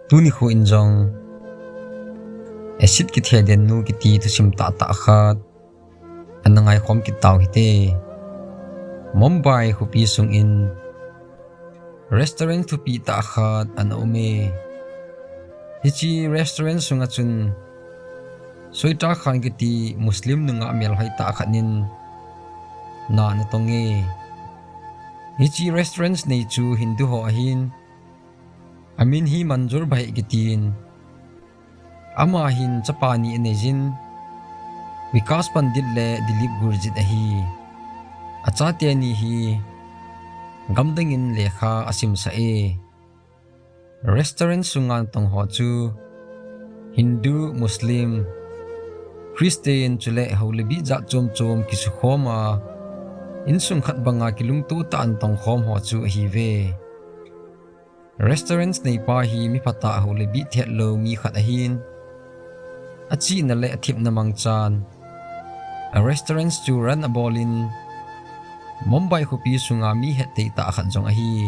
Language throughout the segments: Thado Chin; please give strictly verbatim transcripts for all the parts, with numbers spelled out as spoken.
Tuni khu in jong acid kitheh den nu kiti thusim tah tah khat ana ngaikhom kit tau hite. Mumbai khopi sung in restaurant thupi tah khat ana um e. Hiche restaurant sunga chun Soita Khan kiti Muslim nungah melhoi tah khat in na ana tong e. Hiche restaurant nei chu Hindu ho ahin, amin hi Manzoor Bhai kitin, ama hin chapa ni anei jin, Vikas Pandit le Dilip Gurjit ahi. Achate ni hi gamdang in lekha asimsah e. Restaurant sunga natong ho chu Hindu, Muslim, Christian chule hou le bih jat chom chom kisukhom a, insung khat banga kilungto tah a natong khom ho chu ahiuve. Restaurant neipa hi mi phatah, hou le bih thet lou mi khat ahin, achihna le athepna mangchan a restaurant chu run abol in, Mumbai khopi sunga mi hetthei tah khat jong ahi.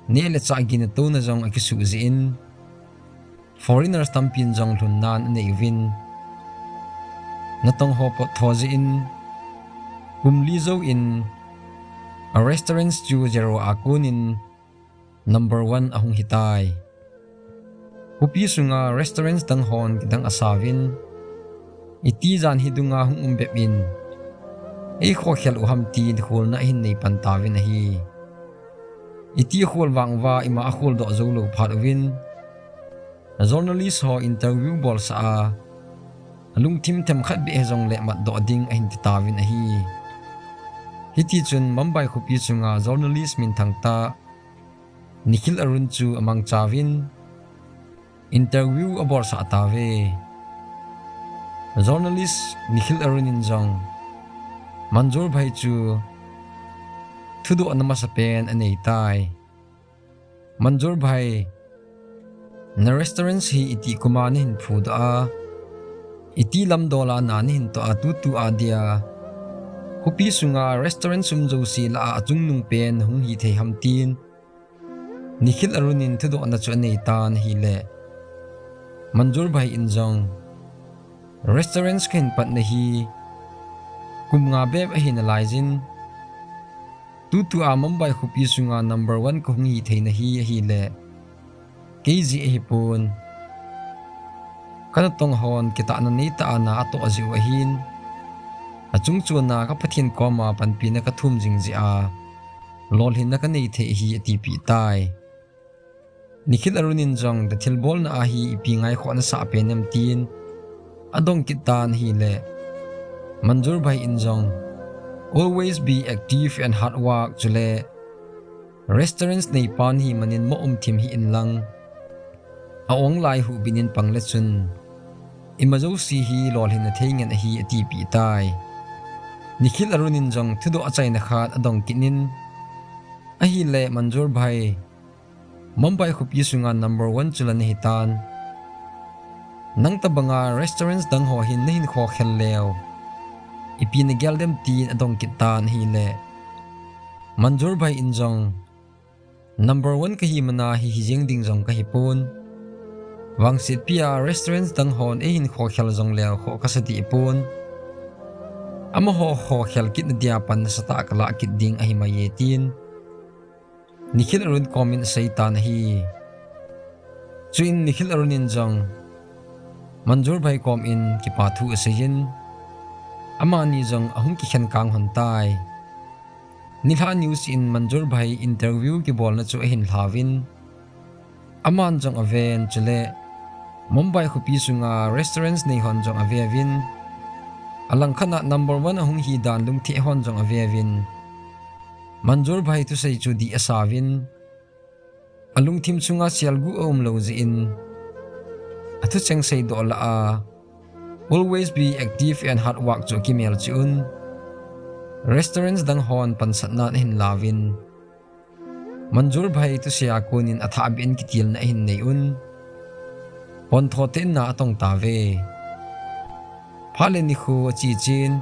Neh le chah gin a tona jong akisuh jeh in, foreigners tampin jong lhunnan anei uvin, natong ho pot tho jeh in, kum li jouvin a restaurant chu zero a konin number one ahung hitai. Khopi sunga restaurant dang hon kidang asauvin, iti jan hi dunga hung um bep in eikhokhel u ham tin kholna ahin nei pan tauvin ahi. Iti khol vang uva ima akholdoh jou lou phat uvin, journalist ho interview bolsah a, alungthim themkhat beh hijongle matdoh ding ahin ti tauvin ahi. Hitichun Mumbai khopi sunga journalist minthang tah Nikhil Arun chu amangchauvin interview abolsah tauve. Journalist Nikhil Arun in jong Manzoor Bhai chu thudohna masapen anei tai. Manzoor Bhai, na restaurant hi iti kuma nahin phudoh a, iti lamdol a na nahin toh a, tutua dia khopi sunga restaurant sum jouse lah a achungnung pen hung hithei ham tin Nikhil Arun in thudohna chu anei tan ahile, Manzoor Bhai in jong, restaurant kahin patna hi kum nga bep ahi nalaijin, tutua Mumbai khopi sunga number one kahung hitheina hi ahile, kei jeh ahipon, kanatong hon kitahna neitah a na atoh jeh u ahin, achungchon a ka Pathen koma panpina kathum jing jeh a, lolhinna kanei thei ahi, atipeh tai. Nikhil Arun in jong, na thilbolna a hi ipi ngaikhoh nasah pen em tin adong kit tan ahile, Manzoor Bhai in jong, always be active and hard work chule restaurant neipa nahi manin mo um thim hih in lang, a-ong lai huhbit in pang le chun ima jouse hi lolhinna thei ngen ahi, atipeh tai. Nikhil Arun in jong thudoh achaina khat adong kit in, ahile Manzoor Bhai, Mumbai khopi sunga number one chu la nahitan, nang tobanga restaurant dang ho hin nahin khokhel leu, ipi nagel dem tin adong kit tan ahile, Manzoor Bhai in jong, number one kahi mana hi hijeng ding jong kahipon, vangsetpi a restaurant dang hon eihin khokhel jongleu khoh kasa dehpon, amaho khokhel kitna dia pan nasatah kalah kit ding ahi mai e tin Nikhil Arun komin aseitan ahi. Chuin Nikhil Arun in jong Manzoor Bhai komin kipa thu aseijin, amani jong ahung kikhen kang lhon tai. Nilhah news in Manzoor Bhai interview kibolna chu ahin lhauvin, aman jong aven chule Mumbai khopi sunga restaurant neihon jong aveuvin, alangkhat a number one ahung hidan lungthim hon jong aveuvin, Manzoor Bhai thusei chu dih asauvin, alungthim chunga selguh aumlou jeh in, athucheng seidoh lah a, always be active and hard work chu akimelchih un, restaurant dang hon pansatna ahin lauvin, Manzoor Bhai thusei a konin athahbeh in kitilna ahin nei un, pontho tah in na atong tauve. Phat le nikho achechen,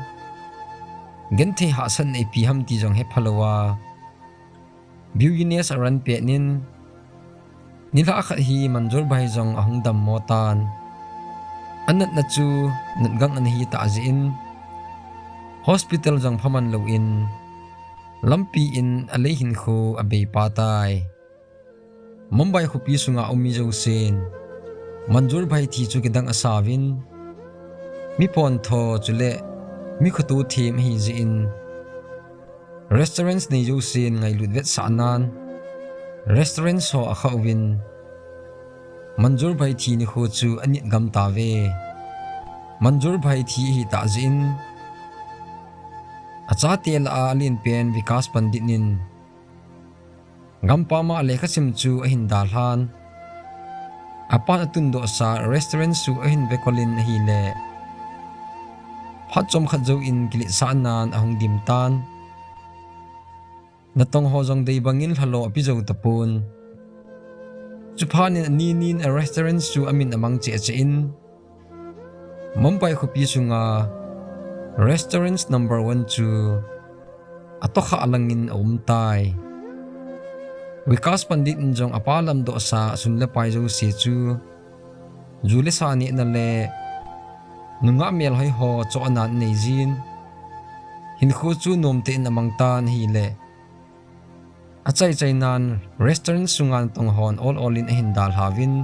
genthei hahsatna ipi ham ti jong hephalouva, business arun petnin, Nilhah khat hi Manjur Bhai jong ahung dammo tan. Anatna chu natgang ana hitah jeh in, hospital jong phaman louvin, lampi in alei hinkho abeipa tai. Mumbai khopi sunga um mi jousen Manjur Bhai thi chu kidang asauvin, mi pontho chule mi khoto them ahi jeh in, restaurants nei jousen ngailut vetsahnan, restaurants ho akhah uvin, Manjur Bhai thi nikho chu anit gam tauve. Manjur Bhai thi ahitah jeh in, achate lah a alenpen Vikas Pandit in, gampam a lekhasim chu ahin dalhan, apan atundohsa restaurant chu ahin vekol in ahile, phat chomkhat jouvin kiletsahnan ahung dim tan. Natong ho jong deibangin lhalo ape jou tapon. Chuphat in aninin a restaurant chu amin amang cheh cheh in, Mumbai khopi sunga restaurant number one chu atohkhah langin aumtai. Vikas Pandit in jong apa lamdohsa sum le pai jouse chu, ju le sa nehna le nungah melhoi ho chohnan aneijin, hinkho chu nomtah in amangtan ahile, achaichainan restaurant sunga natong hon ol olin ahin dalhauvin,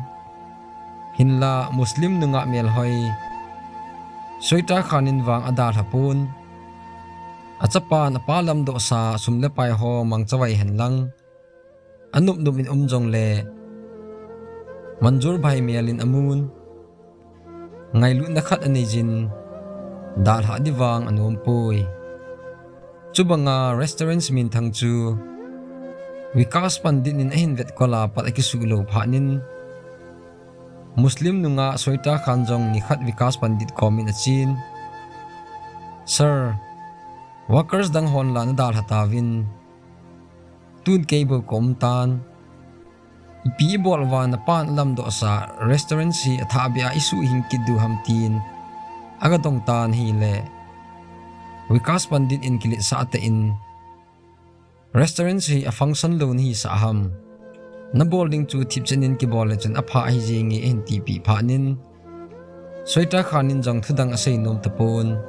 hinla Muslim nungah melhoi Shweta Khan in vang adalhapon, achapan apa lamdohsa sum le pai ho mangchavai henlang, anopnop in um jongle, Manjur Bhai mel in amun, ngailutna khat aneijin, dalhah di vang anompoi. Chubanga restaurant minthang chu Vikas Pandit in ahin vetkol a pat akisuh lou phatnin, Muslim nungah Shweta Khan jong nikhat Vikas Pandit komin achen, Sir, workers dang hon la nadalha tauvin, tun keibou kaumtan, ipi ibol uva napan alamdohsa restaurant hi athahbeh a isuhhing kit diu ham, tin agadongtan ahile, Vikas Pandit in kiletsah tah in, Restaurant hi a function lou nahisah ham, nabol ding chu thipchen in kibol le chun apha ahi jenge, ahin tipeh phatnin, Shweta Khan in jong thudang aseinom tapon,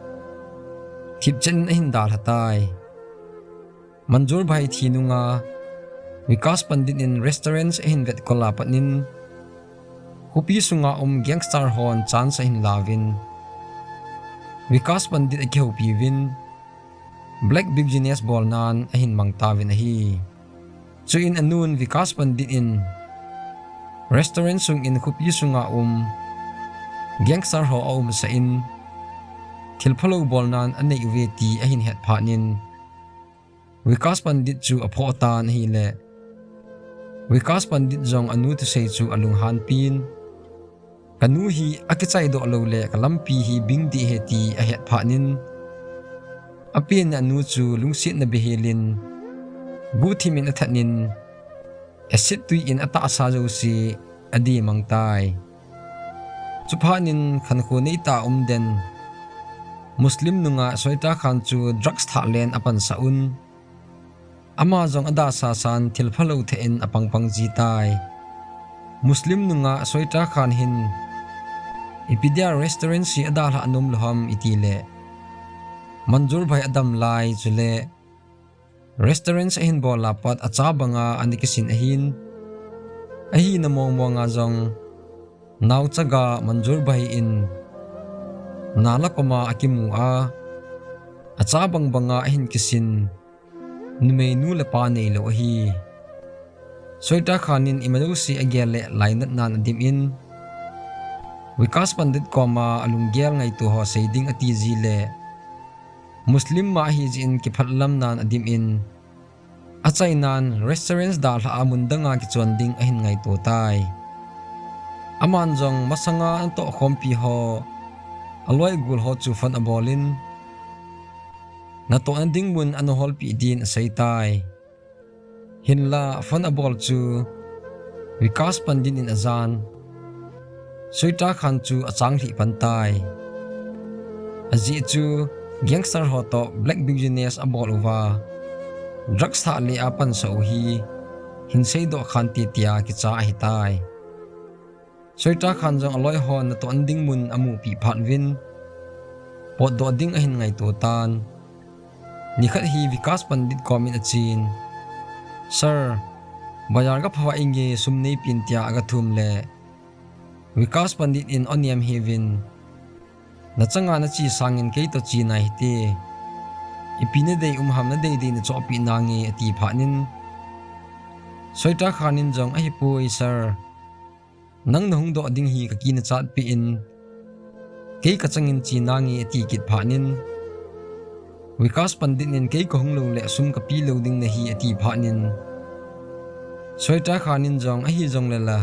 thipchen in ahin dalhatai. Manjur Bhai thi nunga Vikas Pandit in restaurant ahin vetkol a patnin, khopi sunga um gangster hon chance ahin lauvin, Vikas Pandit akihoupiuvin, black business bolnan ahin mangtauvin ahi. Chuin anun Vikas Pandit in restaurant sungin khopi sunga um gangster ho aumsah in, thilphalou bolnan anei uve ti ahin het phatnin, Vikas Pandit chu aphoh tan ahile, Vikas Pandit jong anu thusei chu alunghanpin, kanu hi akichaidoh loule kalampi hi bing ding ahi ti ahet phatnin, apenna anu chu lungsetna behelin, guhthim in athatnin, acid twi in atahsa jouse ademangtai. Chuphatnin khankho neitah a umden Muslim nungah Shweta Khan chu drugs thah len apansah un, ama jong adalhasa san thilphalou thah in apangpang jitai. Muslim nungah Shweta Khan hin ipi dia restaurant hi adalhah nom lou ham itile, Manjur Bhai adam lai chule restaurant ahin bol a pat acha banga ana kisin ahin, ahina mongmonga jong naochaga Manjur Bhai in nala koma akimu a, acha bangbanga ahin kisin numeinu le pa neilou ahi. Shweta Khan in ima jouse agel le lainatnan adimin, Vikas Pandit koma alunggel ngaito ho sei ding atiji le, Muslim ma ahijeh in kiphatlamnan adimin, achainan restaurant dalhah a mun danga kichon ding ahin ngaito tai. Aman jong masanga anatoh khompi ho, aloi agol ho chu phone abolin, natohna ding mun ana holpeh din aseitai. Hinla phone abol chu Vikas Pandit in ajan, Shweta Khan chu achanglhih pantai. Ajeh chu gangster ho toh black business abol uva, drugs thah le apansah u hi hin seidoh khante tia kicha ahitai. Soita Khan jong aloi hon natoh ding mun amupi phat uvin, potdoh ding ahin ngaito tan. Nikhat hi Vikas Pandit komin achen, Sir, bazar ga pha va inge sum neipen tia aga thum le, Vikas Pandit in onem hiuvin, nachanga nache sangin keitoh che nai hite. Ipi nadei um ham nadei dei nachohpeh nange ati phat in, Soita Khan in jong ahipoi sir. Nang nahung doh ding hi kakina chatpeh in, kei kachangin che nange ati kit phat in, Vikas Pandit in kei kahung lou le sum kape lou ding nahi ati phat in, Soita Khan in jong ahi jongle la,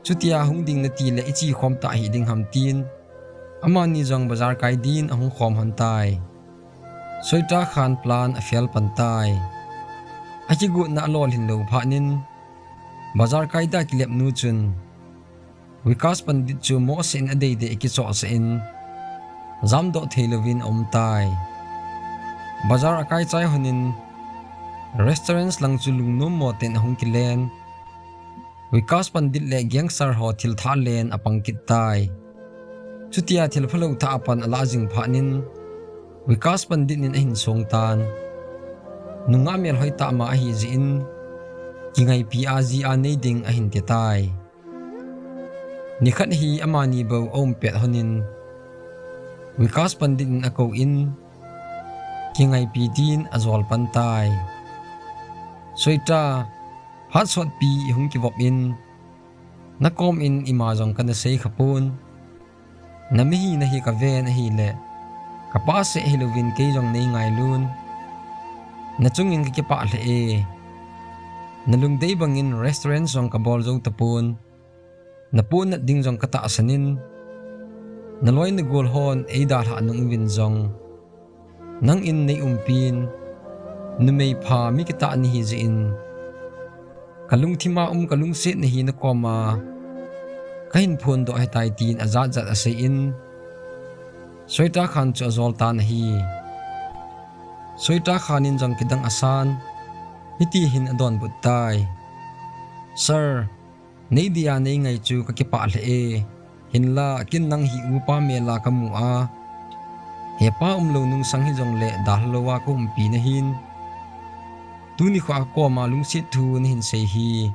chutia hung ding nati le iche khom tah hiding ham tin, amani jong bazar kai din ahung khom hon tai. Soita Khan plan afail pan tai. Akigotna alolhin lou phat in, bazar kai da kilep nu chun, Vikas Pandit chu mohseh in adei dei akichohsah in, jamdoh thei louvin aum tai. Bazar akai chai hon in, restaurants lang chu lungnom mo ten ahung kilen. Vikas Pandit le gangster ho thil thah len apang kit tai. Chutia thil phalou thah apan alah jing phat in, Vikas Pandit in ahin song tan. Nungah melhoi tah ma ahi jeh in, kingaipi a ji a nei ding ahin ti tai. Nikhat hi amani bou aum pet hon in, Vikas Pandit in akou in, kingaipi din ajol pan tai. Soita, phat sotpi ihung kivop in, nakom in ima jong kana sei khapon. Namihina hi kaven ahile, kapah seh hilouvin kei jong nei ngailun. Nachungin kakipah lheh e. Nalungdei bangin restaurant jong kabol jou tapon. Napohnat ding jong katahsan in, naloi nagol hon eidalhah nung uvin jong, nangin nei umpin, numei pha mi kitah nahi jeh in, kalungthima um kalungsetna hi nakoma kahin phondoh ahitai tin ajat jat asei in, Soita Khan chu ajol tan ahi. Soita Khan in jong kidang asan, hiti hin adonbut tai. Sir, nei dia nei ngai chu kakipah lheh e. Hinla, ken nang hi upa mel a kamu a, hepa umlou nungsang hijongle dalha lou a kaumpi nahin, tuni kho a kakoma lungset thu nahin sei hi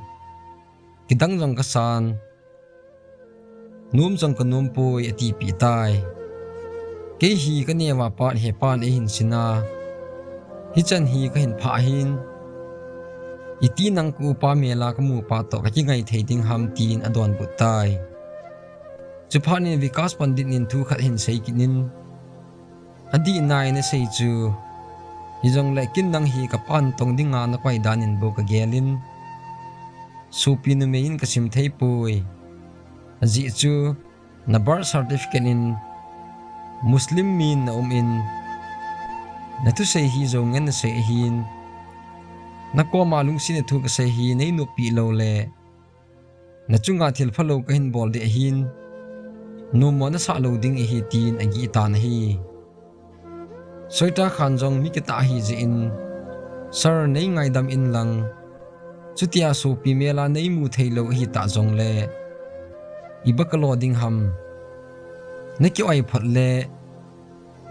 kidang jong kasan, nom jong kanom poi atipeh tai. Kei hi kaneo a pat hepan eihin sin a, hichan hi kahin phah ahin, iti nang ka upa mel a kamu pa toh kakingai thei ding ham tin adonbut tai. Chuphat in Vikas Pandit in thu khat ahin sei kit in, adih nai nasei chu, hijongle ken nang hi kapan tong dinga nakoi dan in bou kagel in, sopi numei in kasim thei poi. Ajeh chu, na birth certificate in Muslim min naum in, nathusei hi Jou ngen nasei ahin, nakoma lungsetna thu kasei hi nei noppeh loule, nachunga thil phalou kahin bol ding ahin, nommo nasah lou ding ahi tin agih tan ahi. Soita Khan jong mi kitah ahi jeh in, Sir, nei ngaidam inlang, chutia sopi mel a nei mu theilou ahitah jongle, iba kalo ding ham? Nakioi phot le,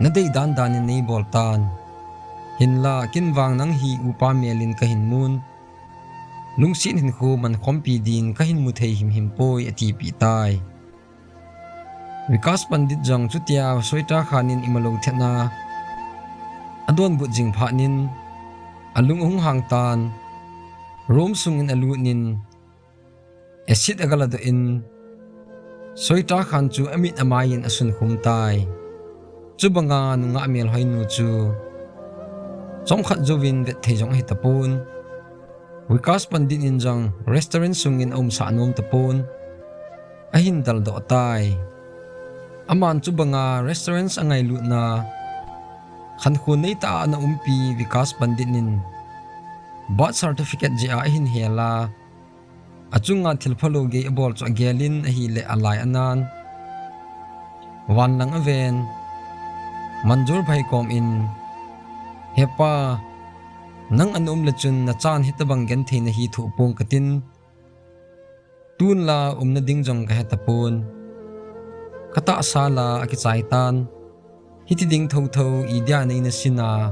nadei dan dan in neibol tan. Hinla, ken vang nang hi upa mel in kahin mun, lungset hinkho mankhompi din kahin mu thei himhim poi atipeh tai. Vikas Pandit jong chutia Soita Khan in imalou thetna adonbut jing phat in, alung ahung hang tan, room sungin alut in, acid agaladoh in, Soita Khan chu amit amai in asunkhum tai. Chubanga nungah melhoinu chu chomkhat jouvin vet thei jong ahitapon. Vikas Pandit in jong restaurant sungin aumsah nom tapon, ahin daldoh tai. Aman chubanga restaurant angailutna khankho neitah a ana umpi Vikas Pandit in birth certificate jeh a ahin hel a, achunga thil phalou gei abol chu agel in ahile alai anan, van lang aven, Manjur Bhai kom in, Hepa, Nang ana um le chun nachan hitabang genthei nahi thoh pong katin. Tun la umna ding jong kahe tapon. Katahsa la akichai tan. Hiti ding thotho idia nei nasin a,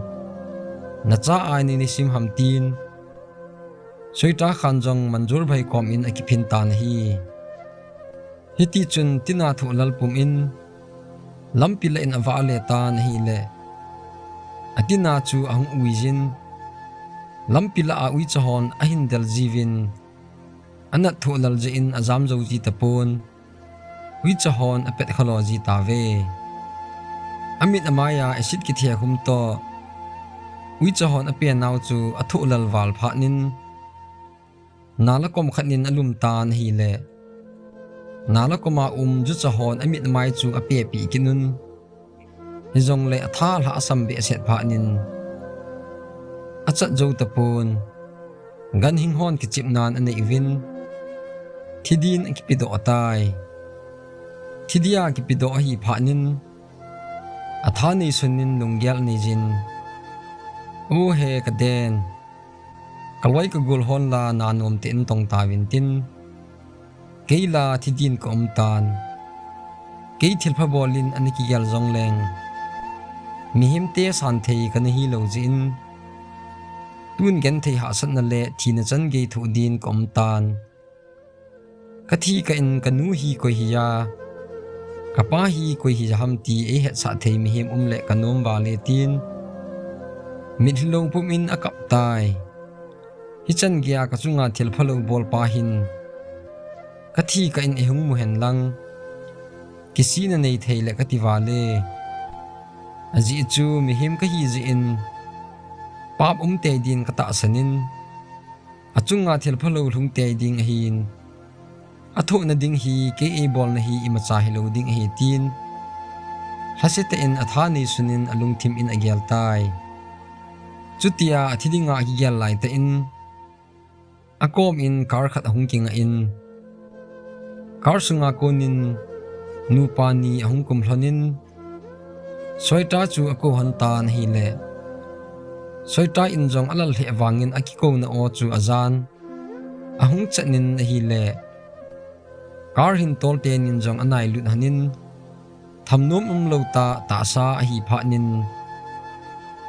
nacha a nei nasim ham tin, Soita Khan jong Manjur Bhai kom in akiphin tan ahi. Hiti chun tina thoh lal pum in, lampi lah in avah le tan ahile, atina chu ahung ui jin, lampi lah a uicha hon ahin del jiuvin, anat thoh lal jeh in ajam jou ji tapon. Uicha hon apet khalo ji tauve. Amit amai a acid kithe khum toh, uicha hon apenau chu athoh lal val phat in, nala kom khat in alum tan ahile, nala kom a um jucha hon amit amai chu apepi kit un. Hijongle atha lha asam behseh phat in, achat jou tapon. Ganhing hon kichepnan anei uvin, thidin akipedoh tai. Thidia kipedoh ahi phat in, atha neisun in lunggel anei jin, O he kaden, kaloi kagol hon la nanom tah in tong tauvin tin, kei la thidin kaum tan. Kei thilpha bol in ana kigel jongleng, mihemte santhei kana hilou jeh in, tun genthei hahsatna le thina chan gei thoh din kaum tan. Kathi kah in kanu hi koi hija, kapa hi koi hija ham ti eihetsah thei mihem um le kanom vale tin, mitlhi lou pum in akap tai. Hichan geia kachunga thilphalou bolpa hin, kathi kah in eihung mu hen lang, kisihna nei thei le kati vale. Ajeh chu mihem kahi jeh in, pap um tei din katahsan in, achunga thilphalou lhung tei ding ahin, athohna ding hi kei eibolna hi imacha hilou ding ahi tin, lhasetah in atha neisun in alungthim in agel tai. Chutia athi dinga akigel laitah in, akom in car khat ahung kingah in, car sunga kon in nupa ni ahung kum lhon in, Soita chu akou lhon tan ahile, Soita in jong alal lheh vangin akikouna aw chu ajan, ahung chan in ahile, car hin tolten in jong anailut lhon in, thamnom umlou tah tahsa ahi phat in,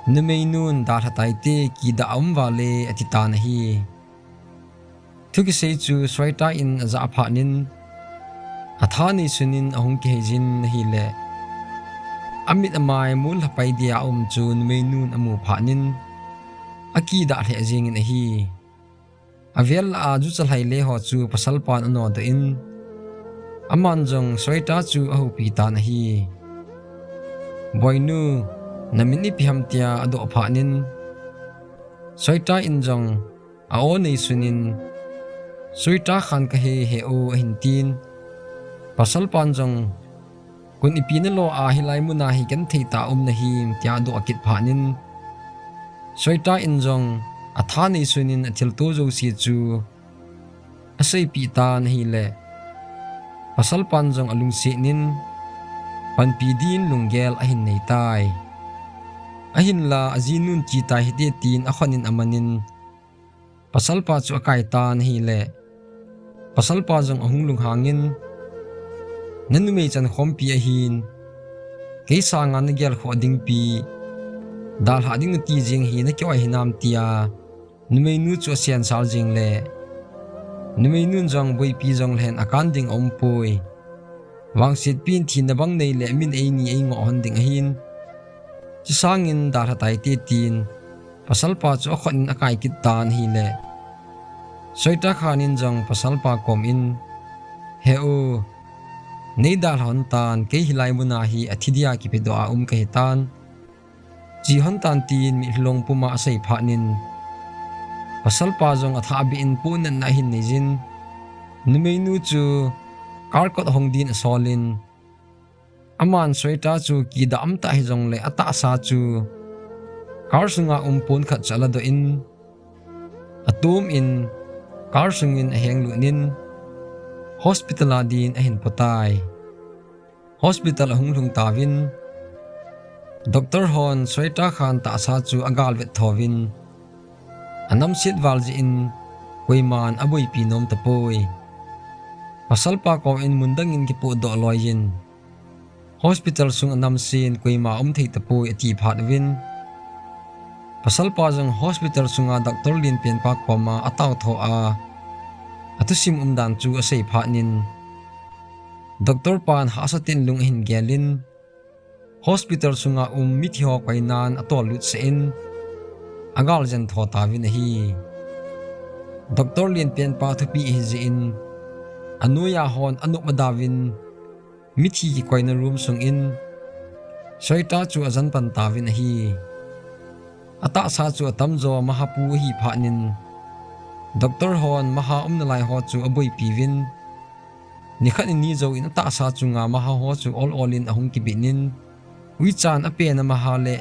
Numeinun, dalha taite, kidah aum vale, ati tan ahi. Thu kisei chu Soita in ajah phat in, atha neisun in ahung kihei jin ahile, amit amai mullha pai dia aum chu numeinun amu phat in, akidah lheh jengin ahi. Avel lah a jucha lhaile ho chu pasalpan anodoh in, aman jong Soita chu ahoupi tan ahi. Boinu, namin ipi ham tia adoh phat in, Soita in jong a-o neisun in, Soita Khan kahi he o ahin tin, pasalpan jong, kun ipi nalo a hilai muna hi genthei tah a um nahim tia adoh kit phat in, Soita in jong atha neisun in athilto jouse chu aseipeh tan ahile, pasalpan jong alungset in, panpi din lunggel ahin nei tai. Ahinla ajinun che tai hite tin akhut in aman in, pasalpa chu akai tan ahile, pasalpa jong ahung lunghang in, nanumei chankhompi ahin, kei sanga nagelkhoh dingpi, dalhah ding nati jeng hi nakioi hinam tia, numeinu chu asensal jeng le, numeinun jong boipi jonglhen akan ding aumpoi. Vangsetpin thina bang nei le min eini eingoh lhon ding ahin, chusangin dalha taite tin, pasalpa chu akhut in akai kit tan ahile, Soita Khan in jong pasalpa kom in, he o, neidalha lhon tan, kei hilai muna hi athi dia kipedoh a um kahitan, che lhon tan tin mitlhi long puma asei phat in, pasalpa jong athahbeh in pohnatna ahin nei jin, numeinu chu car kot hong din asol in, aman Soita chu kidah umtah hijongle atahsa chu car sunga um pon khat chu aladoh in, atom in car sungin ahenglut in, hospital a din ahin potai. Hospital ahung lhung tauvin, doctor hon Soita Khan tahsa chu agalvet thouvin, Anamset val jeh in koiman aboipi nom tapoi. Pasalpa kom in mun dang in kipohdoh loi in, hospital sung anamsen koima um thei tapoi ati phat uvin, pasalpa jong hospital sunga doctor lenpen pa koma atao tho a, athusim umdan chu asei phat in, doctor pan hahsa tah in lung ahin gel in, hospital sunga um mithi ho koinan atol lut sah in, agal jen tho tauvin ahi. Doctor lenpen pa thupi ahi jeh in, anoiya hon anop mada uvin, mithi kikoina room sung in Soita chu ajan pan tauvin ahi. Atahsa chu atamjo maha pu ahi phat in, doctor hon maha um nalai ho chu aboipi uvin, nikhat nini jouvin atahsa chunga maha ho chu ol ol in ahung kibit in, uichan apen a maha le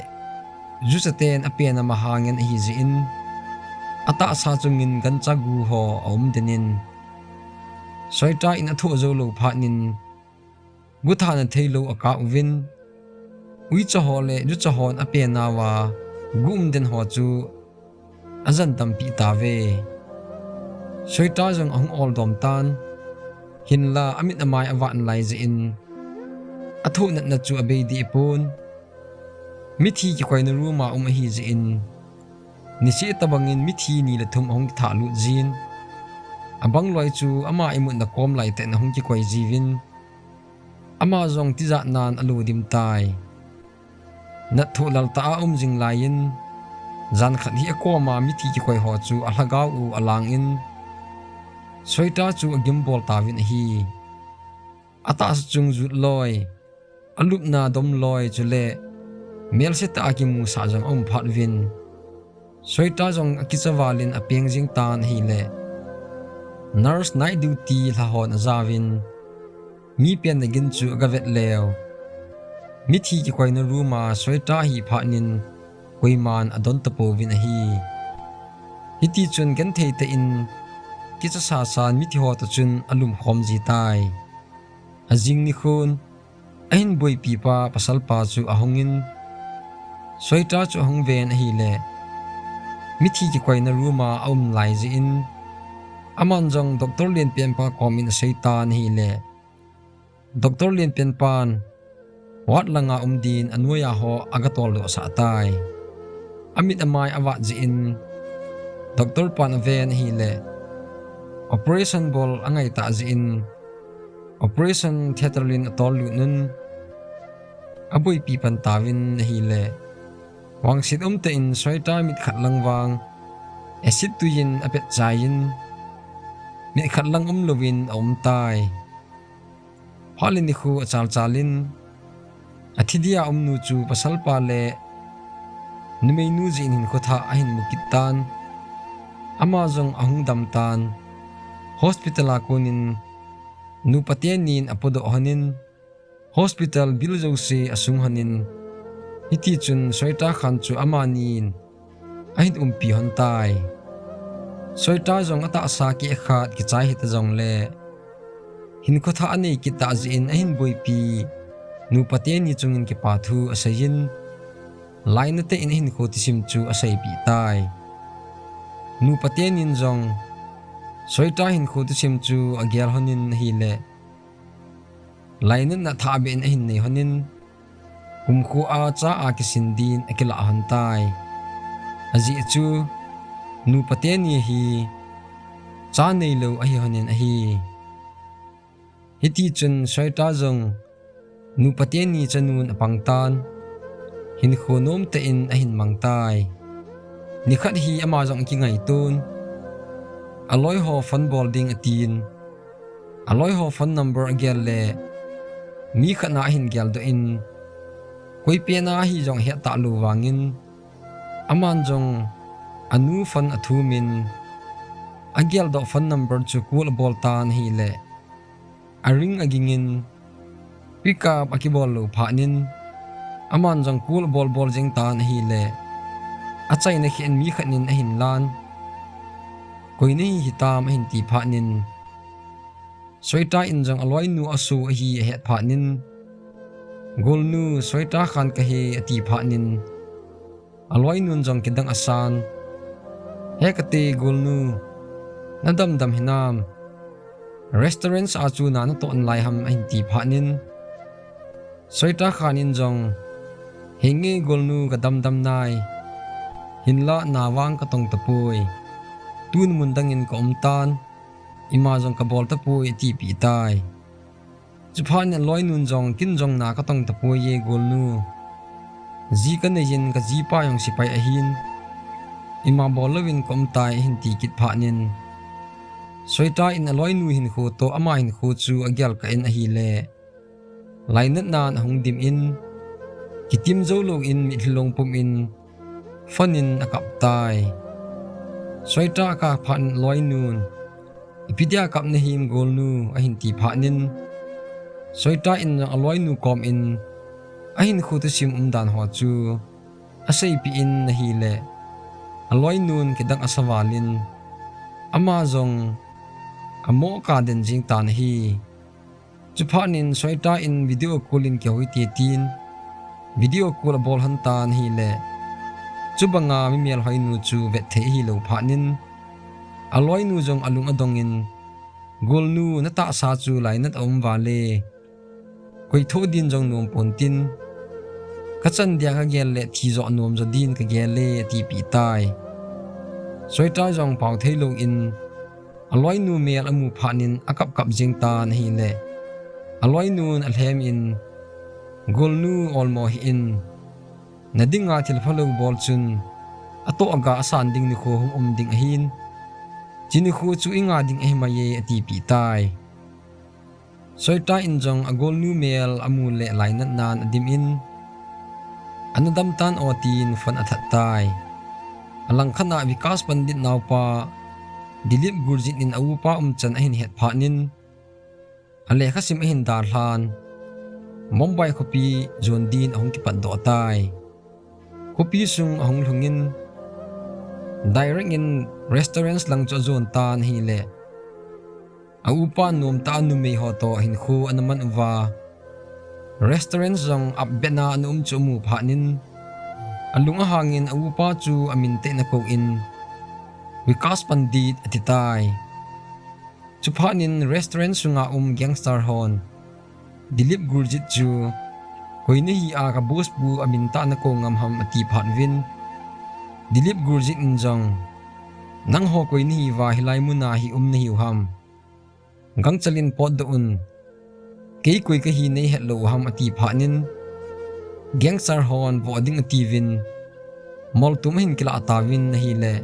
juchaten apen a maha ngen ahi jeh in, atahsa chungin gancha gu ho aum den in, Soita in athoh jou lou phat in, guthana theilou akap uvin, uicha ho le jucha hon apen nauva gu um den ho chu ajan tampeh tauve. Soita jong ahung oldom tan, hinla amit amai avat nalai jeh in, athoh natna chu abei deh pon. Mithi kikoina room a um ahi jeh in, niseh tobang in mithi ni le thum ahung kithah lut jin, abang loi chu ama imutna kom lai tah in ahung kikoi jiuvin, ama jong tijat nan alo dim tai. Nat thoh lal tah a um jing lai in, jan khat hi akoma mithi kikoi ho chu alhagao u alang in, Soita chu agim bol tauvin ahi. Atahsa chung jut loi, alupna dom loi chule melse tah a kimusah jong aum phat uvin, Soita jong akicha val in apeng jing tan ahile, nurse night duty lha hon ajauvin, mi penna gin chu agavet leu, mithi kikoina room a Soita ahi phat in koiman adon tapouvin ahi. Hitichun genthei tah in kicha sasan mithi ho toh chun alumkhom ji tai. Ajing nikhon, ahin boipi pa pasalpa chu ahung in, Soita chu ahung ven ahile, mithi kikoina room a aum lai jeh in, aman jong doctor lenpen pa kom in asei tan ahile, doctor lenpen pan ward langa um din anoiya ho agatoldoh sah tai. Amit amai avat jeh in, doctor pan aven ahile, operation bol angai tah jeh in, operation theatre in atol lut un, aboipi pan tauvin ahile, vangset um tah in Soita mit khat lang vang acid tui in apet chai in, mit khat lang um louvin aum tai. Phat le nikho achal chal in, athi dia umnu chu pasalpa le numeinu jeh in hinkho thah ahin mu kit tan. Ama jong ahung dam tan. Hospital a kon in nupa tenin apodoh lhon in, hospital bill jouse asung lhon in, hitichun Soita khan chu amanin ahin umpi lhon tai. Soita jong atahsa keh khat kichai hita jongle, hinkho thah anei kit tah jeh in ahin boipi nupa teni chungin kipa thu asei in, lainat tah in ahinkho thusim chu aseipeh tai. Nupa tenin jong Soita hinkho thusim chu agel lhon in ahile, lainatna thahbeh in ahin nei lhon in, kumkho a cha a kisin din akilah lhon tai. Ajeh chu, nupa teni hi cha neilou ahi lhon in ahi. Hitichun Soita jong nupa teni chanun apang tan, hinkho nom tah in ahin mang tai. Nikhat hi ama jong akingaiton, aloiho phone bol ding atin, aloiho phone number agel le, mi khat na ahin geldoh in, koi pena ahi jong ahet talou vangin, aman jong anu phone athum in, ageldoh phone number chu call abol tan ahile, aring aging in, pick up akibol lou phat in, aman jong call abol bol jeng tan ahile, achaina kheh in mi khat in ahin lan, koi nahi hitam ahin ti phat in, Soita in jong aloinu aso ahi ahet phat in, golnu Soita khan kahi ati phat in, aloinun jong kidang asan, He kati golnu, na damdam hinam? Restaurant a chu na natoh nalai ham, ahin ti phat in, Soita Khan in jong, henge golnu, ka damdam nai. Hinlah na vang ka tong tapoi. Tun mun dang in ka um tan. Ima jong ka bol tapoi, atipeh tai. Chuphat in aloinun jong, ken jong na ka tong tapoi e golnu. Ji ka nei in, ka jipa jong sipai ahin. Ima bol louvin ka um tai, ahin ti kit phat in, Soita in aloinu hinkho toh ama hinkho chu agel kah in ahile, lainatnan ahung dim in, kitim jou louvin mitlhi long pum in, phone in akap tai. Soita akap phat in aloinun, ipi dia kap nahim golnu, ahin ti phat in, Soita in jong aloinu kom in, ahinkho thusim umdan ho chu aseipeh in ahile, aloinun kidang asa val in, ama jong amo kaden jing tan ahi. Chuphat in Soita in video call in kihou hite tin, video call abol lhon tan ahile, chubanga mi melhoinu chu vet thei ahilou phat in, aloinu jong alung adong in, golnu, na tahsa chu lainat aum val e. Koi thoh din jong nom pon tin, ka chan dia ka gel le thi jo nom jo din ka gel e, atipeh tai. Soita jong pao thei louvin, aloinu mel amu phat in akap kap jing tan ahile, aloinun alhem in, golnu, olmo hih in, na dinga thil phalou bol chun, atoh aga asan ding nikho hung um ding ahin, chi nikho chu inga ding ahi mai e, atipeh tai. Soita in jong agolnu mel amu le lainatnan adim in, ana dam tan o tin phone athat tai. Alangkhat a Vikas Pandit naopa Dilip Gurjit in aupa umchan ahin het phat in, alekhasim ahin dalhan, Mumbai khopi jon din ahung kipatdoh tai. Khopi sung ahung lhung in, direct in restaurant lang chu ajon tan ahile, aupa nomtah a numei ho toh hinkho ana man uva, restaurant jong apbet a ana um chu amu phat in, alung ahang in aupa chu amin tah in akou in, Vikas Pandit, ati tai. Chuphat in restaurant sunga um gangster hon Dilip Gurjit chu, koi nahi a, ka boss pu amin tah a nakou ngam ham, ati phat uvin, Dilip Gurjit in jong, nangho koi nahiuva hilai muna hi um nahiu ham? Gangchal in potdoh un, kei koi kahi neihet lou u ham, ati phat in, gangster hon voh ding atiuvin, moltum ahin kilah tauvin ahile,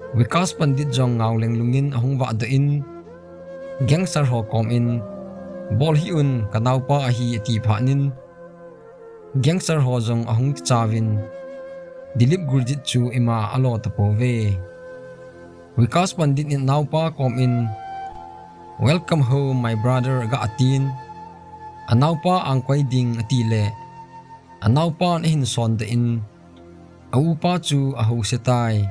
Vikas Pandit jong ngao lenglung in ahung vahdoh in, gangster ho kom in, bol hih un, ka naopa ahi, ati phat in, gangster ho jong ahung kichauvin, Dilip Gurjit chu ima alo tapouve. Vikas Pandit in anaopa kom in, Welcome home, my brother, aga atin, anaopa angkoi ding atile, anaopan ahin sondoh in, aupa chu ahouse tai.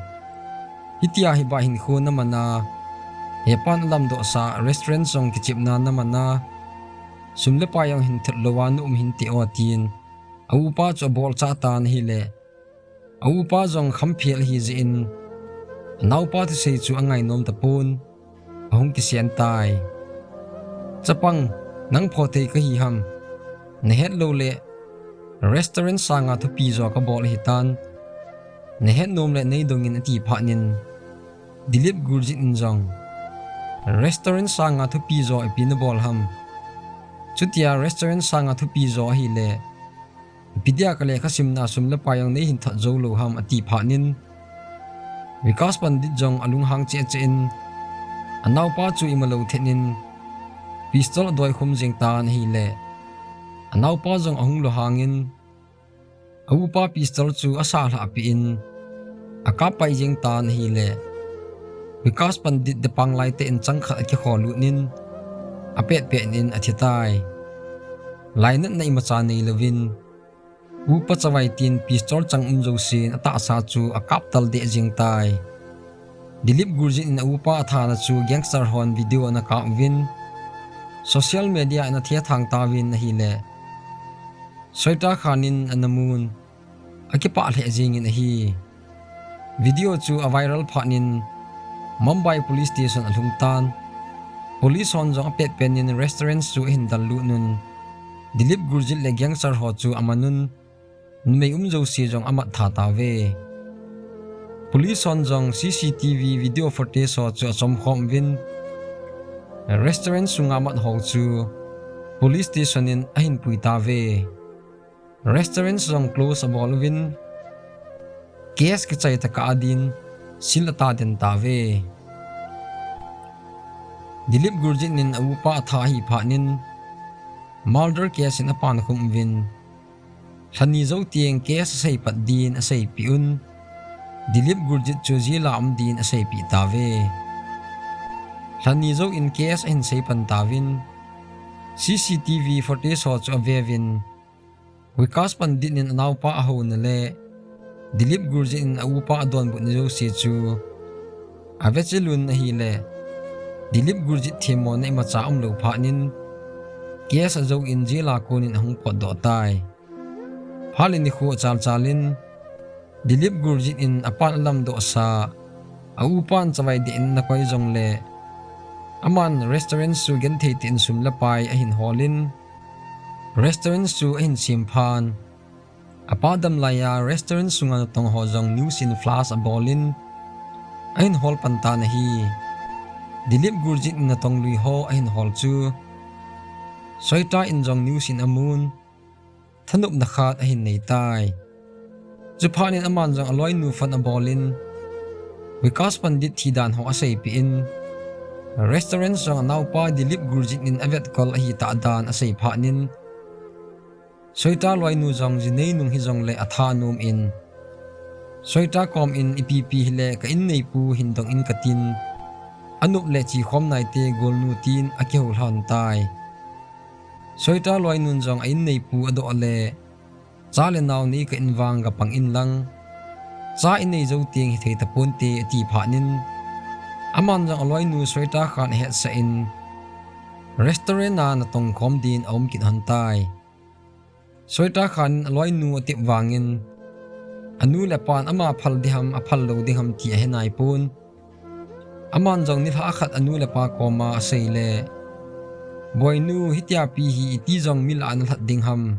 Hitia hi bah hinkho naman a, hepan alamdohsa restaurant jong kichepna naman a, sum le pai jong hin thot louva naum hinte o, tin aupa chu abolchah tan ahile, aupa jong khamphel ahijeh in, anaopa thusei chu angainom tapon, ahung kisen tai. Chapang, nang phothei kahi ham? Nahet loule, restaurant sanga thupi jo kabol ahitan, nahet nom le neidongin, ati phatnin, Dilip Gurjit in jong, restaurant sanga thupi jo ipi nabol ham? Chutia restaurant sanga thupi jo ahile, ipi dia kalekha simna sum le pai jong neihin thot joulou ham, ati phatnin, Vikas Pandit jong alunghang cheh cheh in, anaopa chu imalou thet in, pistol adoikhum jeng tan ahile, anaopa jong ahung lunghangin, aupa pistol chu asahlhah peh in, akap pai jeng tan ahile, Vikas Pandit depanglai tah in changkhat akikholut in, apetpet in athitai. Lainatna imacha neilouvin, upa chavai tin pistol chang um jousen atahsa chu akap tal deh jeng tai. Dilip Gurjit in aupa athana chu gangster hon video ana kap uvin, social media ana thethang tauvin ahile, Soita Khan in ana mun, akipah lheh jengin ahi. Video chu a viral phat in Mumbai Police Station alhung tan. Police hon jong apet pen in restaurant chu ahin dallut un, Dilip Gurjit le gangster ho chu aman un, numei um jouse jong amat tha tauve. Police hon jong C C T V video footage ho chu achom khom uvin, restaurant sunga mat ho chu police station in ahin pui tauve. Restaurant jong close abol uvin, case kichai tokah a din seal ata den tauve. Dilip Gurjit in a upa atha ahi phat in murder case in apan khum uvin, lhani jou teng case asei pat din aseipeh un, Dilip Gurjit chu jail a um din aseipeh tauve. Lhani jou in case ahin sei pan tauvin, C C T V footage ho chu ave uvin, Vikas Pandit in anaopa ahouna le Dilip Gurjit in a upa adonbutna jouse chu ave chil un ahile, Dilip Gurjit themmona imacha umlou phat in case ajou in jail a kon in ahung potdoh tai. Phat le nikho achal chal in Dilip Gurjit in apan alamdoh sa, a upan chavai deh in ana koi jongle, aman restaurant chu genthei tah in sum le pai ahin hol in, restaurant chu ahin sem phan. Apa dam laiya restaurant sunga natong ho jong news in flash abol in, ahin hol pan tan ahi. Dilip Gurjit in natong lui ho ahin hol chu Shweta in jong news in amun, thanopna khat ahin nei tai. Chuphat in aman jong aloinu phone abol in, Vikas Pandit thi dan ho aseipeh in, restaurant jong anaopa Dilip Gurjit in avetkol ahi tah dan asei phat in, Shweta loinu jong jinei nung hijongle atha nom in, Shweta kom in ipi pi hile ka in neipu hin dong in katin, anop le chekhom naite golnu tin akihou lhon tai. Shweta loinun jong a in neipu adoh le, cha le nao nei ka in vang gapang in lang, cha inei jou teng hithei taponte ati phat in, aman jong aloinu Shweta khan ahetsah in, restaurant a natong khom din aum kit lhon tai. Shweta khan aloinu atep vangin, anu le apan ama phal ding ham aphal lou ding ham ti ahe naipon. Aman jong nilhah khat anu le apa koma asei le, boinu, hitia pi hi iti jong mi lah a nalhat ding ham,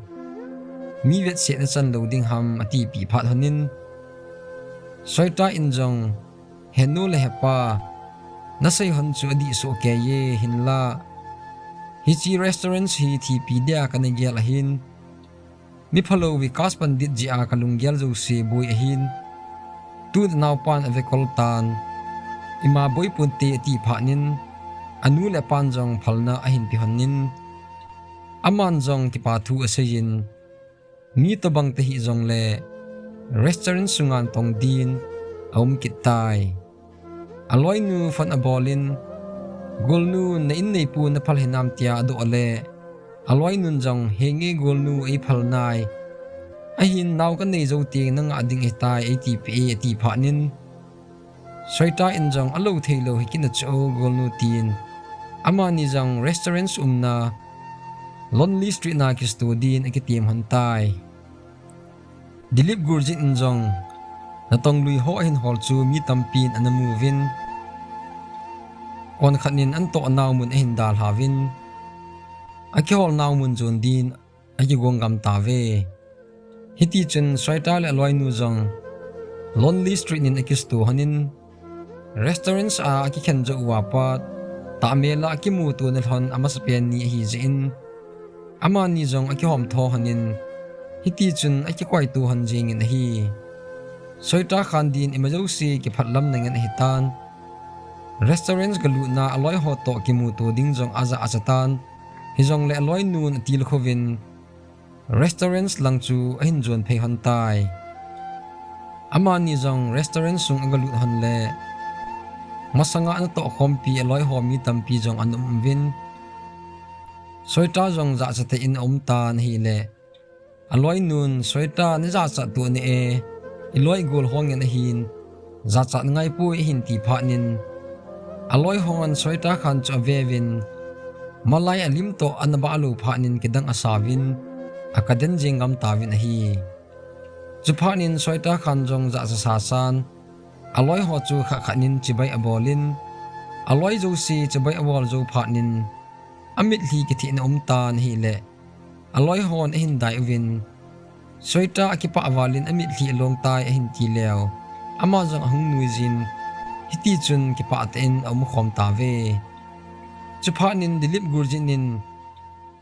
mi vetsetna chan lou ding ham atipeh phat lhon in, Shweta in jong, henu le hepa, nasei lhon chu adih soh kei e, hinla hiche restaurant hi thipi dia kana gel ahin, mi phalou Vikas Pandit jeh a kalunggel jouse boi ahin, tun anaopan avekol tan, ima boi ponte ati phat in, anu le apan jong phalna ahin pe lhon in, aman jong kipa thu asei in, mi tobang tahih jongle restaurant sunga natong din aum kit tai. Aloinu phone abol in, golnu, na in neipu naphal hinam tia adoh le, aloinun jong, henge golnu, eiphal nai, ahin nao kanei jou teng nangah ding ahitai eitipeh e ati phat in, Shweta in jong alou theilou hi kit nachu o golnu tin, amani jong restaurant umna Lonely Street na kisto din akitem lhon tai. Dilip Gurjit in jong natong lui ho ahin hol chu mi tampin ana mu uvin, konkhat in anatoh nau mun ahin dalha uvin, akihol nau mun jon din akigong gam tauve. Hitichun Shweta le aloinu jong Lonely Street in akisto lhon in, restaurant a akikhen jou uva pat, tahmel a akimutona lhon amasapen ni ahi jeh in, amani jong akihom tho lhon in, hitichun akikoito lhon jeng in ahi. Shweta khan din ima jouse kiphatlamna ngen ahitan, restaurant galutna aloi ho toh kimuto ding jong ajahcha tan, hijongle aloinun atilkhouvin, restaurant lang chu ahin jon phei lhon tai. Amani jong restaurant sung agalut lhon le, masanga anatoh khompi aloi ho mi tampi jong ana um uvin, Shweta jong jahcha tah in aum tan ahile, aloinun, Shweta, najachat toh ne e, iloi gol ho ngen ahin, jachat nangaipoi ahin ti phat in, aloi hon Shweta khan chu aveuvin, malai alim toh ana bah lou phat in kidang asauvin, akaden jeng gam tauvin ahi. Chuphat in Shweta khan jong jahcha sasan, aloi ho chu khat khat in chibai abol in, aloi jouse chibai abol jou phat in, amitlhi kithehna um tan ahileh, aloi hon ahin dai uvin, Shweta akipah val in amitlhi along tai ahin ti leh, ama jong ahung nui jin, hiti chun kipah tah in aum khom tauve. Chuphat in Dilip Gurjit in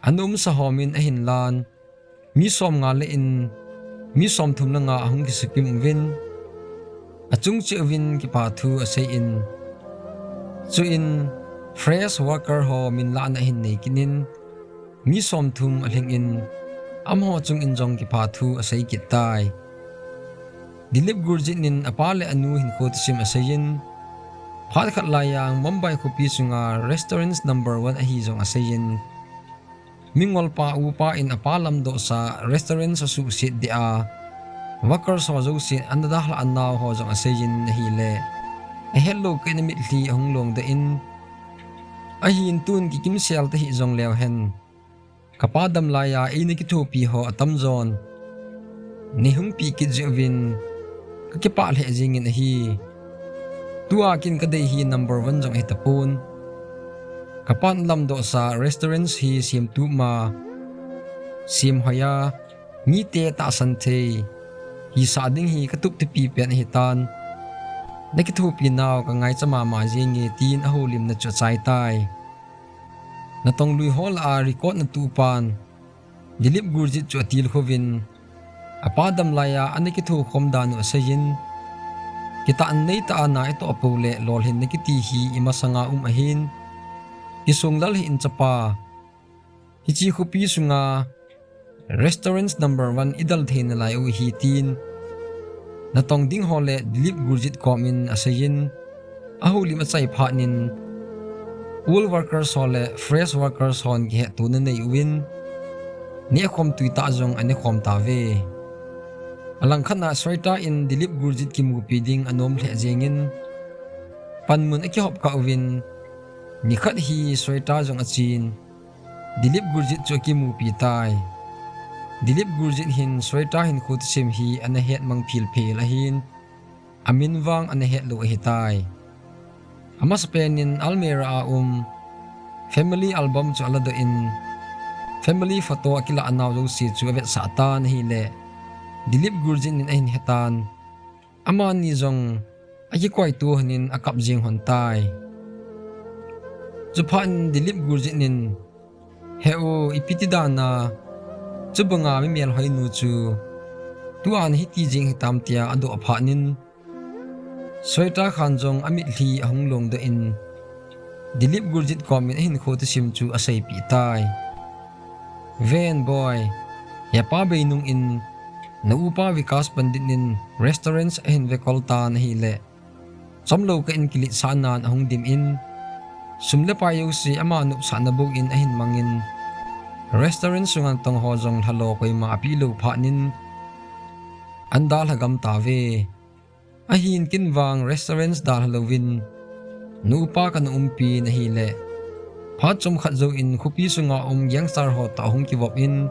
ana umsa hom in ahin lan, mi som nga le in, mi som thum le nga ahung kisukimuvin, achung cheh uvin kipa thu asei in, chuin fresh worker ho min lahna ahin nei kit in, mi som thum alhing in, amaho chung in jong kipa thu asei kit tai. Dilip Gurjit in apa le anu hinkho thusim asei in, phat khat laiya Mumbai khopi sunga restaurants number one ahi jong asei in, mingol pa upa in apa lamdohsa restaurants asuhset deh a, workers ho jouse ana dalhah nau ho jong asei in ahileh, ahetlou kah in amitlhi ahung longdoh in, ahin tun kikimsel tahih jongleu hen, kapa dam laiya eina kithopi ho atamjon neihung peh kit jeh uvin kakipah lheh jeng in ahi. Tua kin kadei hi number one jong ahi tapon. Kapan lamdohsa restaurants hi semtup ma, semhoi a, mite tahsan thei hisah ding hi katup thupi pen ahitan, nakithopi nau kangaicha mama jenge, tin ahoulimna chu achai tai. Natong lui ho lah a record natoh pan Dilip Gurjit chu atilkhouvin, apa dam laiya ana kithokhom dan u asei in, kitahsan neitah a na itoh pou leh lolhinna kiti hi imasanga um ahin, kisonglal hih in chapa, hiche khopi sunga restaurants number one idal thei nalai u ahi, tin natong ding ho le Dilip Gurjit kom in asei in, ahoulim achai phat in, old workers ho le fresh workers hon kihettona nei uvin, nehkhom tui tah jong anekhom tauve. Alangkhat a Shweta in Dilip Gurjit kimupi ding anom lheh jeng in, panmun akihop kah uvin, nikhat hi Shweta jong achen, Dilip Gurjit chu akimupi tai. Dilip Gurjit hin Shweta hinkho thusim hi ana hetmang philphil ahin, amin vang ana hetlou ahitai. Amasapen in almirah a um family album chu aladoh in, family photo akilah nau jouse chu avetsah tan ahileh, Dilip Gurjit in ahin hetan, amani jong akikoitu lhon in akap jeng lhon tai. Chuphat in Dilip Gurjit in, he u, ipi ti dan a chubanga mi melhoinu chu tua hiti jeng hitam, tia adoh phat in, Shweta khan jong amitlhi ahung longdoh in, Dilip Gurjit kom in ahinkho thusim chu aseipeh tai. Ven boi, hepa bei nung in, na upa Vikas Pandit in restaurants ahin vekol tan ahileh, chomlou kah in kiletsahnan ahung dim in, sum le pai jouse ama nopsahna bou in ahin mang in, restaurant sunga natong ho jong lhalo koima apeh lou phat in, ana dalha gam tauve. Ahin ken vang restaurants dalha louvin, na upa kana umpin ahileh, phat chomkhat jouvin khopi sunga um gangster ho toh ahung kivop in,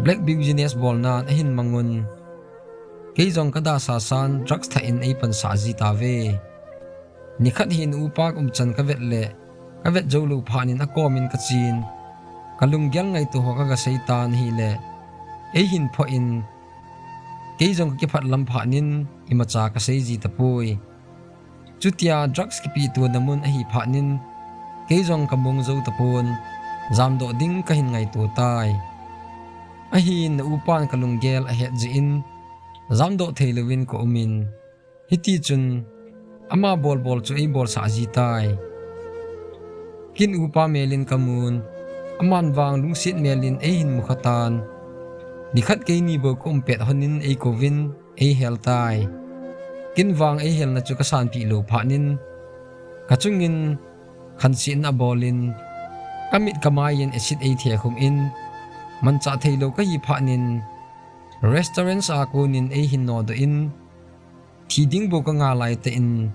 black business bolnan ahin mang un, kei jong kadalha san drugs thah in eipansah ji tauve. Nikhat hin upa umchan kavet leh, kavet jou lou phat in akom in kachen, kalunggel ngaito ho kagasei tan ahileh, eihin phoh in, kei jong kakiphat lam phat in imacha kasei ji tapoi. Chutia drugs kipehto na mun ahi phat in, kei jong kamong jou tapon, jamdoh ding kahin ngaito tai. Ahin na upan kalunggel ahet jeh in, jamdoh theilouvin kaum in, hitichun ama bolbol chu eibolsah ji tai. Ken upa mel in kamun, aman vang lungset mel in eihin mukha tan. Nikhat keini bou kaum pet lhon in eikouvin, eihel tai. Ken vang eihelna chu kasanpeh lou phat in, kachungin khansetna abol in, kamit kamai in acid eithe khum in, manchah theilou kahi phat in, restaurants a kon in eihin nodoh in, thi ding bou kanga laitah in,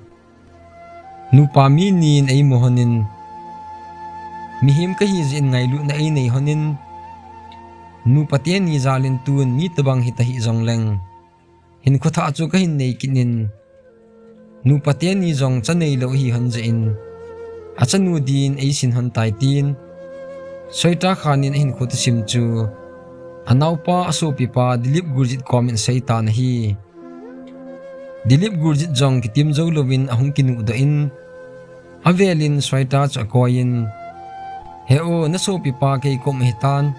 nupa mi ni in eimu lhon in, mihem kahi jeh in ngailutna einei lhon in, nupa teni jal in tun mi tobang hita hih jongleng, hinkho thah chu kahin nei kit in, Nupa teni jong cha neilou ahi hon jeh in, achanu din eisin hon tai tin, Soita Khan in ahinkho thusim chu anaopa asopipa Dilip Gurjit komin asei tan ahi. Dilip Gurjit jong kitim jou louvin ahung kinuhdoh in, avelin Soita chu akoiyin, "He o, nasopipa kei kom ahitan,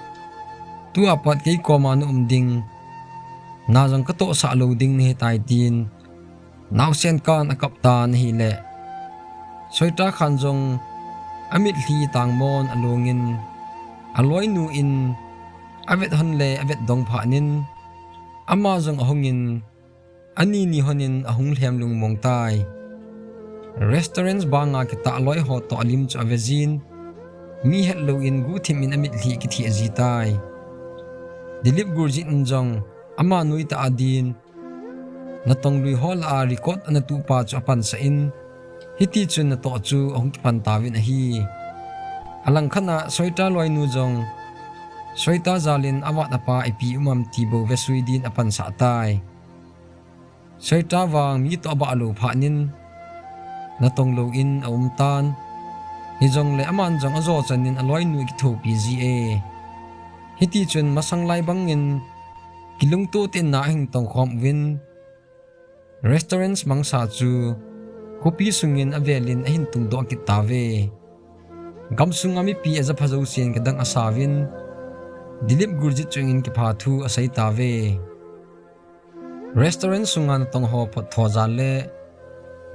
tua pat kei koma naum ding, na jong katohsah lou ding nahitai," tin naosen kan akap tan ahile, Soita Khan jong amitlhi tangmon alongin, aloinu in avet hon le avet dong phatnin, ama jong ahungin, ani ni honin ahung lhem lungmong tai. Restaurant banga kitah loi ho toh alim chu avejin, mi hetlouvin guhthim in amitlhi kitheh ji tai. Dilip Gurjit in jong ama noitah a din, natong lui ho lah a record ana tuhpa chu apansah in, hitichun natoh chu ahung kipan tauvin ahi. Alangkhat a Soita loinu jong Soita jalin avat apa ipi um am ti bou vesui din apansah tai. Soita vang mi toh abah lou phatnin, natong louvin aumtan. Hijongle aman jong ajo chanin aloinu akithopi ji e. Hitichun masang lai bangin kilungto tah in na ahung tongkhom uvin, restaurant mangsa chu khopi sungin avelin ahin tungdoh kit tauve. Gamsunga mipi ajapha jousen kidang asauvin, Dilip Gurjit chungin kipathu asei tauve. Restaurant sunga natong ho phot tho jal le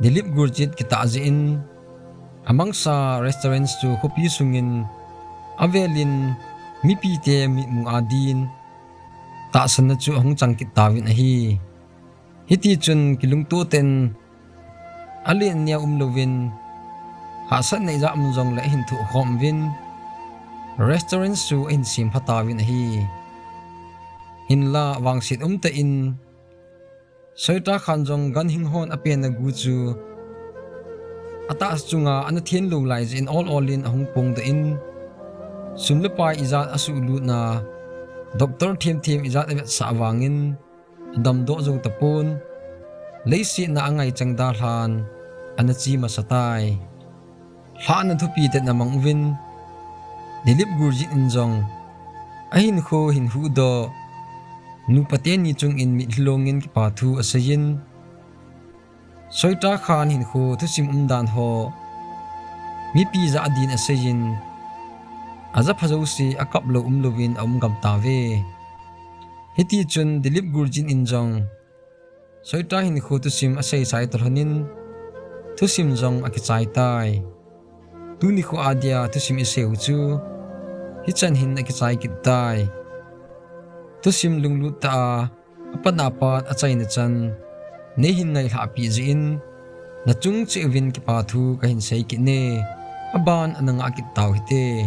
Dilip Gurjit kitah jeh in, amangsa restaurant chu khopi sungin avelin mipite mitmu a din tahsanna chu ahung chang kit tauvin ahi. Hitichun kilungto tah in alen neo umlouvin, hahsatna ijat um jongle ahin thohkhom uvin, restaurant chu ahin sempha tauvin ahi. Hinla vangset umtah in, Soita Khan jong ganhing hon apenna gu chu atahsa chunga ana thenlou lai jeh in ol ol in ahung pongdoh in, sum le pai ijat asuhlutna, doctor themthem ijat avetsah vangin, adamdoh jou tapon, leiset a angaichang dalhan ana che masa tai. Lhahna thupi tah in amang uvin, Dilip Gurjit in jong ahinkho hin huhdoh nupa teni chungin mitlhi longin kipathu aseiyin, Soita Khan hinkho thusim umdan ho mipi jah din aseiyin, ajapha jouse akap lou umlouvin aum gam tauve. Hitichun Dilip Gurjit in jong Soita hinkho thusim asei sai talhonin, thusim jong akichai tai. Tuni kho adia thusim iseiu chu hichan hin akichai kit tai. Thusim lunglut tah a apat apat achaina chan neihin ngailhahpeh jeh in, nachung cheh uvin kipathu kahin sei kit e. Aban ana ngah kit tau hite.